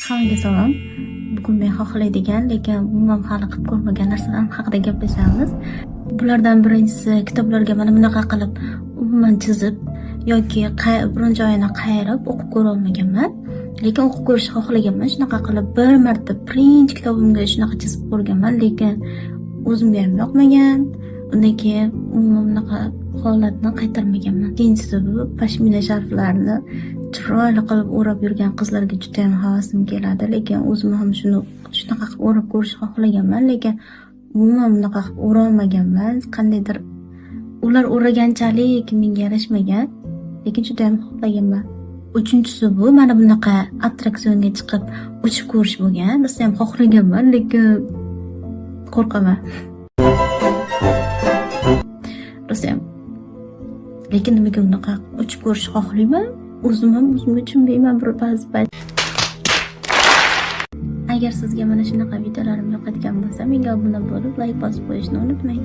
Hammaga salom. Bugun men xohlaydigan, lekin umuman hali qilib ko'rmagan narsalar haqida gaplashamiz. Bulardan birinchisi kitoblarga mana bunaqa qilib umuman chizib yoki biron joyini qayirib o'qib ko'ra olmaganman. Lekin o'qib ko'rishni xohlaganman. Shunaqa qilib bir marta birinchi kitobimga shunaqa chizib ko'rganman, lekin o'zimga ham yoqmagan. Undan keyin umuman bunaqa holatni qaytarmaganman. Ikkinchisi bu pashmina sharflarni chiroyli qilib o'rab yurgan qizlarga judayam havasim keladi, lekin o'zim ham shuni shunaqa qilib o'rab ko'rishni xohlaganman, lekin umuman bunaqa qilib o'rolmaganman. Qandaydir ular o'raganchalik menga yarashmagan, lekin judayam xohlaganman. Uchinchisi bu mana bunaqa attraksionga chiqib uchib ko'rish bo'lgan. Rosayam xohlaganman, lekin qo'rqaman. Rosayam. Lekin nimaga unaqa uchib ko'rishni xohlayman? O'zim ham o'zimga tushunmayman bir ba'zi payt. Agar sizga mana shunaqa videolarim yoqadigan bo'lsa, menga obuna bo'lib, layk bosib qo'yishni unutmang.